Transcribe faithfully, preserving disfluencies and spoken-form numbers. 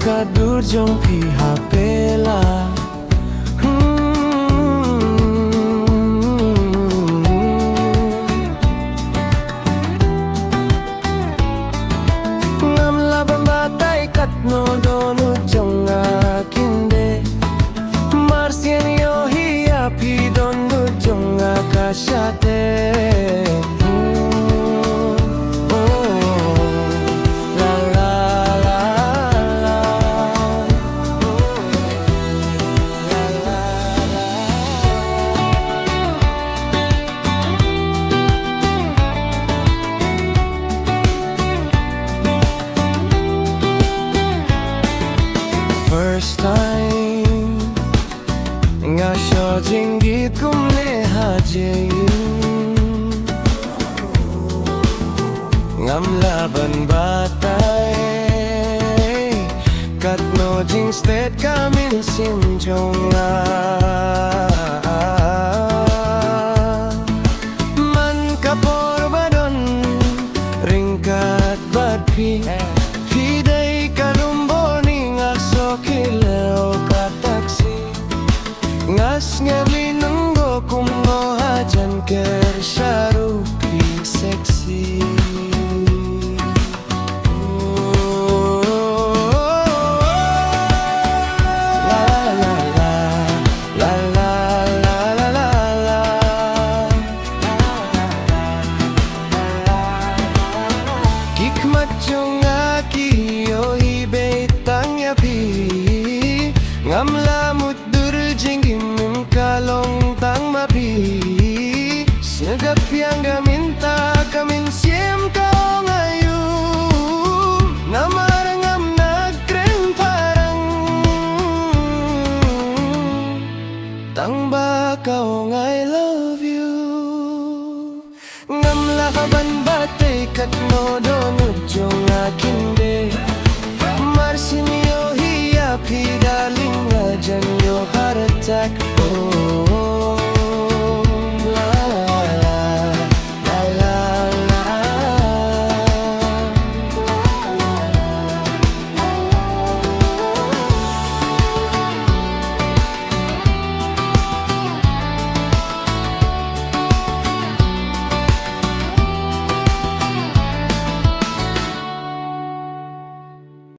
ka dur jong phi ha pela. Hmm. Ngam lah ban batai katno don u jong nga kynde. Mar sien ïohi ïa phi don u jong nga ka shate. Hmm. Oh. La, la, la, la. First time nga shoh jingkit kumne ha jingim. Ngam lah ban batai katno jingstet ka mynsiem jong nga. Man ka por ba don ryngkat bad phi, phi dei ka lum bor ni nga sngewkhih leh ka taxi. Nga sngew lyngngoh kumno hajan ker sha ruh phi sexy. La, la, la, la. La, la, la, la, la, la. Ki khmat jong nga ki ïohi beit tang ïa phi. Ngam lah mutdur jingim, ka long tang ma phi. Sngewgap ïa nga mynta ka mynsiem ka ong aiu. Namar ngam nang kren phareng. Tang ba ka ong I love you. Ngam lah ban batai katno don u jong nga kynde. Mar sien ïohi ïa phi darling nga jan ïoh heart attack. Oh.